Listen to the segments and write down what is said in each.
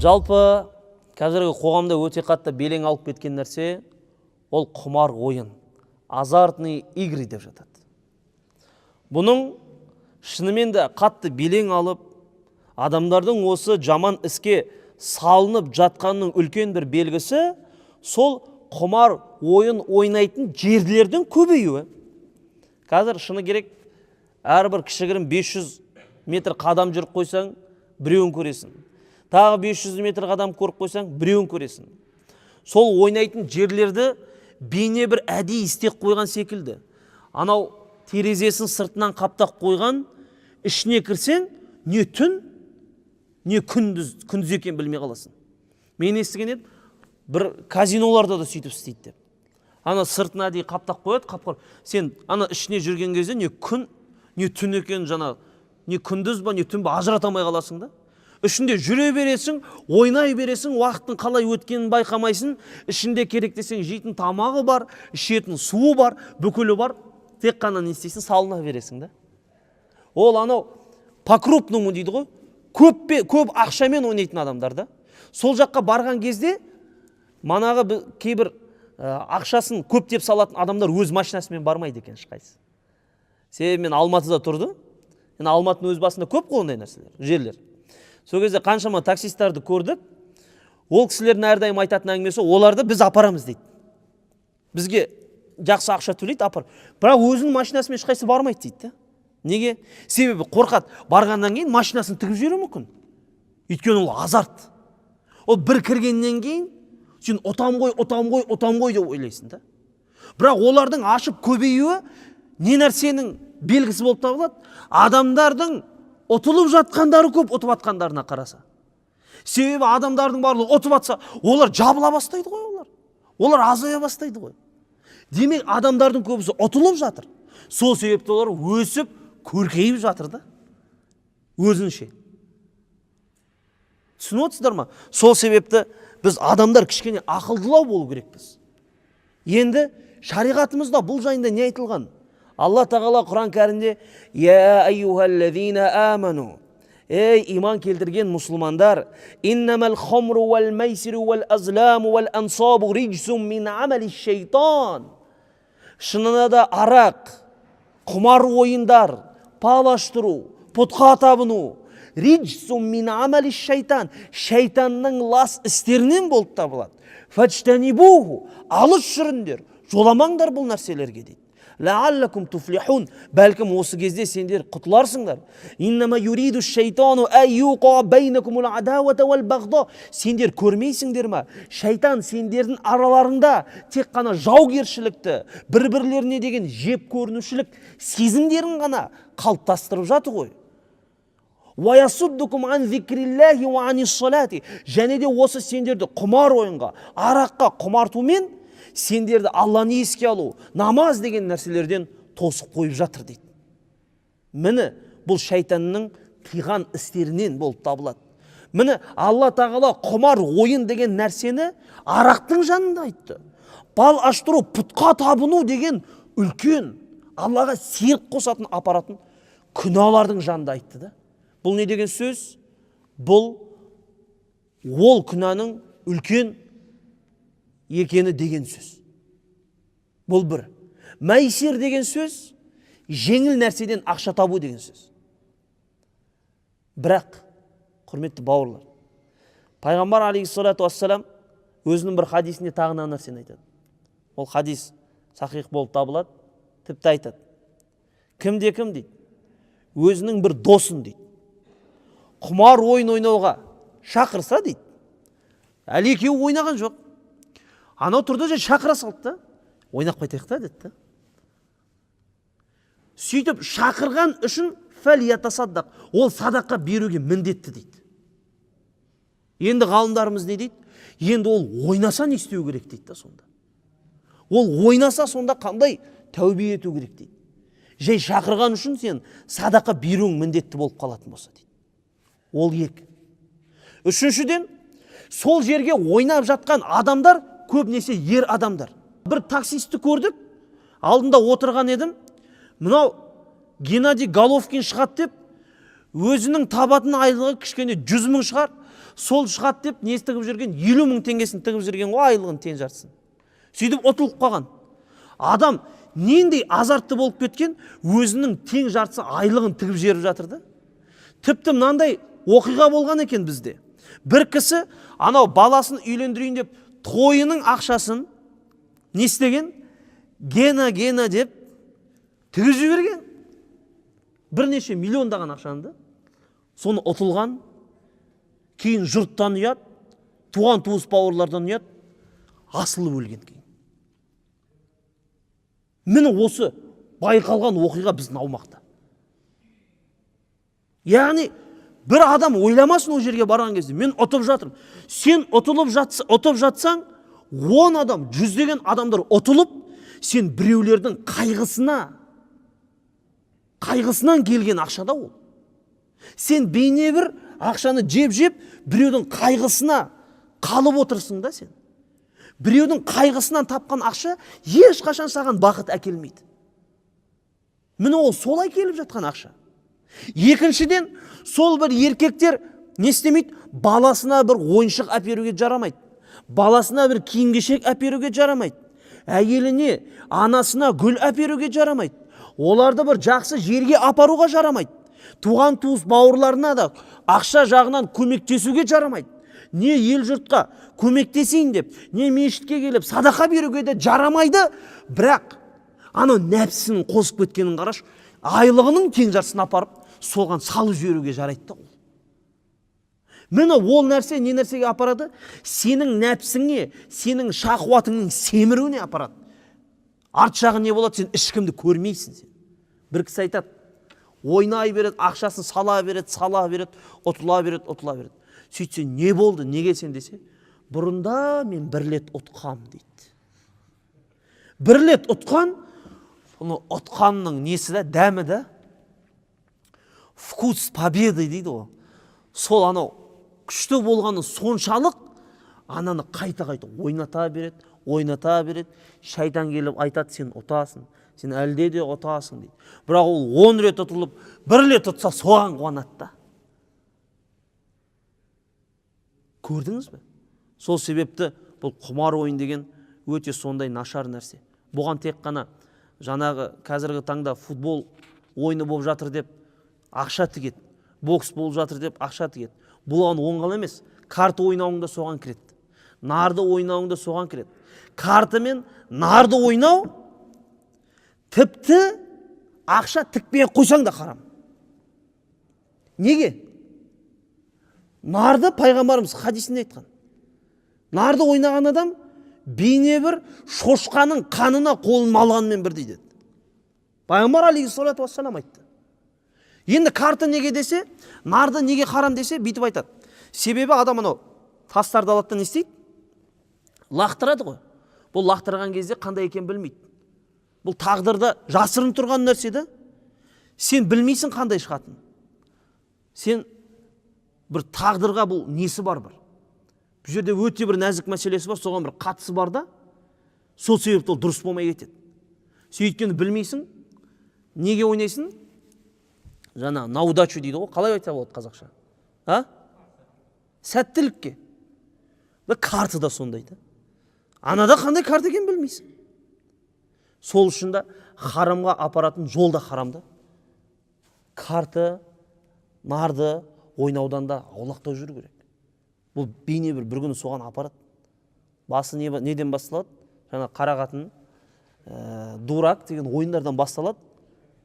Жалпы қазіргі қоғамда өте қатты белең алып кеткен нәрсе ол құмар ойын, азартные игры деп жатады. Бұның шынымен де қатты белең алып, адамдардың осы жаман іске салынып жатқанының үлкен бір белгісі сол құмар ойын ойнайтын жерлердің көбеюі. Қазір шыны керек, әрбір кішігірім 500 метр қадам жүріп қойсаң, біреуін көресің. Тағы 500 метр қадам көріп қойсаң, біреуін көресің. Сол ойнайтын жерлерді бейне бір әдейі істеп қойған секілді. Анау терезесін сыртынан қаптап қойған, ішіне кірсең, не түн, не күндіз, күндіз екенін білмей қаласың. Мен естіген едім, бір казиноларда да сөйтіп істейді деп. Ана сыртына әдейі қаптап қояды, қап-қара. Сен ана ішіне жүрген кезде не күн, не түн екенін, жаңа не күндіз ба, не түн ба, ажырата алмай қаласың да. Ішінде жүре бересің, ойнай бересің, уақыттың қалай өткенін байқамайсың. Ішінде керек десең жейтін тамағы бар, ішетін суы бар, бүкілі бар. Тек қана не істейсің, салына бересің да. Ол анау по крупному дейді ғой, көп ақшамен ойнайтын адамдар да. Сол жаққа барған кезде манағы кейбір ақшасын көптеп салатын адамдар өз машинасымен бармайды екен ешқайсысы. Себебі мен Алматыда тұрдым. Енді Алматының өз басында көп қой ондай нәрселер, жерлер. Сол кезде қаншама таксисттарды көрдік. Ол кісілердің әрдайым айтатын әңгімесі, оларды біз апарамыз дейді. Бізге жақсы ақша төлейді, апар. Бірақ өзінің машинасымен ешқайсысы бармайды дейді да. Неге? Себебі қорқады. Барғаннан кейін машинасын тігіп жіберуі мүмкін. Өйткені ол азарт. Ол бір кіргеннен кейін сен ұтам ғой, ұтам ғой, ұтам ғой деп ойлайсың да. Бірақ олардың ашып көбеюі не нәрсенің белгісі болып табылады? Адамдардың ұтылып жатқандары көп, ұтып жатқандарына қараса. Себебі адамдардың барлығы ұтып жатса, олар жабыла бастайды ғой олар. Олар азая бастайды ғой. Демек, адамдардың көбісі ұтылып жатыр. Сол себепті олар өсіп, көркейіп жатыр да. Өзінше. Түсініп отырсыздар ма? Сол себепті біз адамдар кішкене ақылдылау болу керекпіз. Енді шариғатымызда бұл жайында не айтылған? Алла Тағала Құран кәрімде: «Я әйюхаллазина аману», ей, иман келтірген мұсылмандар, «иннамал хамру уал майсиру уал азламу уал ансабу риджсум мин амали шайтан». Шынында да арақ, құмар ойындар, бал аштыру, пұтқа табыну риджсум мин амали шайтан, шайтанның лас істерінен болып табылады. Фаджтанибуху, алыс жүріңдер, жоламаңдар бұл нәрселерге дейді. Лааллакум туфлихун, бәлкім осы кезде сендер құтыларсыңдар. Иннама юриду шайтану ай юқа бейнакумул адауата уал бағда. Сендер көрмейсіңдер ма? Шайтан сендердің араларында тек қана жаугершілікті, бір-бірлеріне деген жеп көрінушілік сезімдерін ғана қалыптастырып жатыр ғой. Уаясуддукум ан зикриллахи уа анис салати. Және де осы сендерді құмар ойынға, араққа құмартумен сендерді Алланы еске алу, намаз деген нәрселерден тосып қойып жатыр дейді. Міне, бұл шайтанның қиған істерінен болып табылады. Міне, Алла Тағала құмар ойын деген нәрсені арақтың жанында айтты. Бал аштыру, пұтқа табыну деген үлкен Аллаға серік қосатын, апаратын күнәлардың жанында айтты да. Бұл не деген сөз? Бұл ол күнәнің үлкен екені деген сөз. Бұл бір. Мәйсер деген сөз жеңіл нәрседен ақша табу деген сөз. Бірақ, құрметті бауырлар, пайғамбар алейхиссалату уассалам өзінің бір хадисінде тағы мына нәрсені айтады. Ол хадис сахих болып табылады, тіпті айтады. Кімде кім дейді, өзінің бір досын дейді, құмар ойын ойнауға шақырса дейді, әлі екеуі ойнаған жоқ. Анау тұрды да шақыра салды да, ойнап қайтайық та деді да. Сөйтіп шақырған үшін фәлиятасаддақ, ол садақа беруге міндетті дейді. Енді ғалымдарымыз не дейді? Енді ол ойнаса не істеу керек дейді да сонда. Ол ойнаса сонда қандай тәубе ету керек дейді. Жай шақырған үшін сен садақа беруің міндетті болып қалатын болса дейді. Ол екі. Үшіншіден, сол жерге ойнап жатқан адамдар көбінесе ер адамдар. Бір таксистті көрдік, алдында отырған едім. Мынау Геннадий Головкин шығады деп, өзінің табатын айлығы кішкене 100 мың шығар. Сол шығады деп несі тігіп жүрген? 50 мың теңгесін тігіп жүрген ғой, айлығын тең жартысын. Сөйтіп ұтылып қалған. Адам нендей азартты болып кеткен, өзінің тең жартысы айлығын тігіп жіберіп жатыр да. Тіпті мынандай оқиға болған екен бізде. Бір кісі анау баласын үйлендірейін деп тойының ақшасын не істеген? Гена деп тігіп жіберген. Бірнеше миллиондаған ақшаны да. Соны ұтылған, кейін жұрттан ұят, туған туыс бауырлардан ұят, асылып өлген кейін. Міне осы байқалған оқиға біздің аумақта. Яғни бір адам ойламасын ол жерге барған кезде, мен ұтып жатырмын. Сен ұтып жатсаң, 10 адам, жүздеген адамдар ұтылып, сен біреулердің қайғысынан келген ақша да ол. Сен бейне бір ақшаны жеп-жеп, біреудің қайғысына қалып отырсың да сен. Біреудің қайғысынан тапқан ақша ешқашан саған бақыт әкелмейді. Міне ол солай келіп жатқан ақша. Екіншіден, сол бір еркектер не істемейді? Баласына бір ойыншық әперуге жарамайды. Баласына бір киім-кешек әперуге жарамайды. Әйеліне, анасына гүл әперуге жарамайды. Оларды бір жақсы жерге апаруға жарамайды. Туған туыс бауырларына да ақша жағынан көмектесуге жарамайды. Не ел жұртқа көмектесейін деп, не мешітке келіп садақа беруге де жарамайды. Бірақ анау нәпсісінің қосып кеткенін қарашы, айлығының тең жартысын апарып, соған салып жіберуге жарайды да ол. Міне ол нәрсе не нәрсеге апарады? Сенің нәпсіңе, сенің шахуатыңның семіруіне апарады. Арт жағы не болады? Сен ешкімді көрмейсің сен. Бір кісі айтады, ойнай береді, ақшасын сала береді, сала береді, ұтыла береді, ұтыла береді. Сөйтсе, не болды, неге сен десе, бұрында мен бір рет ұтқам дейді. Бір рет ұтқан, соны ұтқанның несі да, дәмі да, вкус победы дейді ғой. Сол анау күшті болғаны соншалық, ананы қайта-қайта ойната береді, ойната береді. Шайтан келіп айтады, сен ұтасың, сен әлде де ұтасың дейді. Бірақ ол 10 рет ұтылып, бір рет ұтса соған қуанады да. Көрдіңіз бе? Сол себепті бұл құмар ойын деген өте сондай нашар нәрсе. Бұған тек қана жаңағы қазіргі таңда футбол ойыны болып жатыр деп ақша тігеді, бокс болып жатыр деп ақша тігеді. Бұл оған оңғал емес. Карта ойнауың да соған кіреді. Нарды ойнауың да соған кіреді. Карта мен нарды ойнау тіпті ақша тікпей қойсаң да харам. Неге? Нарды пайғамбарымыз хадисінде айтқан. Нарды ойнаған адам бейне бір шошқаның қанына қолын малғанмен бірдей деді. Пайғамбар алейхиссалату вассалам айтты. Енді карта неге десе, нарды неге харам десе, бүйтіп айтады. Себебі адам анау тастарды алады да не істейді? Лақтырады ғой. Бұл лақтырған кезде қандай екенін білмейді. Бұл тағдырда жасырын тұрған нәрсе да. Сен білмейсің қандай шығатынын. Сен бір тағдырға бұл несі бар бір. Бұл жерде өте бір нәзік мәселесі бар, соған бір қатысы бар да. Сол себепті ол дұрыс болмай кетеді. Сен өйткені білмейсің, неге ойнайсың? Жаңа на удачу дейді ғой, қалай айтса болады қазақша? А? Сәттілікке. Бір карта да сондай да. Анада қандай карта екенін білмейсің. Сол үшін де харамға апаратын жол да харам да. Карта, нарды ойнаудан да аулақтау жүру керек. Бұл бейне бір күні соған апарады. Басы неден басталады? Жаңа қара қатын, дурак деген ойындардан басталады.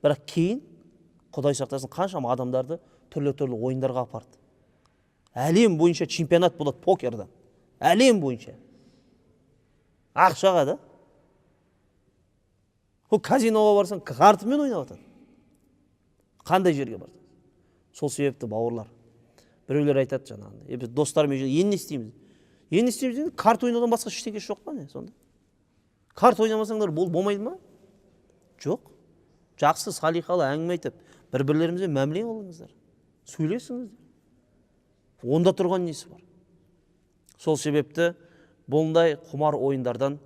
Бірақ кейін Құдай сақтасын, қаншама адамдарды түрлі-түрлі ойындарға апарды. Әлем бойынша чемпионат болады покердан. Әлем бойынша. Ақшаға да. Ол казиноға барсаң, картамен ойнап жатады. Қандай жерге барсаң. Сол себепті бауырлар, біреулер айтады жаңағындай, біз достармен жүрген, енді не істейміз? Енді не істейміз дегенде, карта ойнаудан басқа ештеңе жоқ па не сонда? Карта ойнамасаңдар болмайды ма? Жоқ. Жақсы салиқалы әңгіме айтып, бір-бірлеріңізбен мәміле қылыңыздар. Сөйлесіңіздер. Онда тұрған несі бар? Сол себепті бұндай құмар ойындардан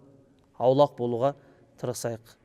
аулақ болуға тырысайық.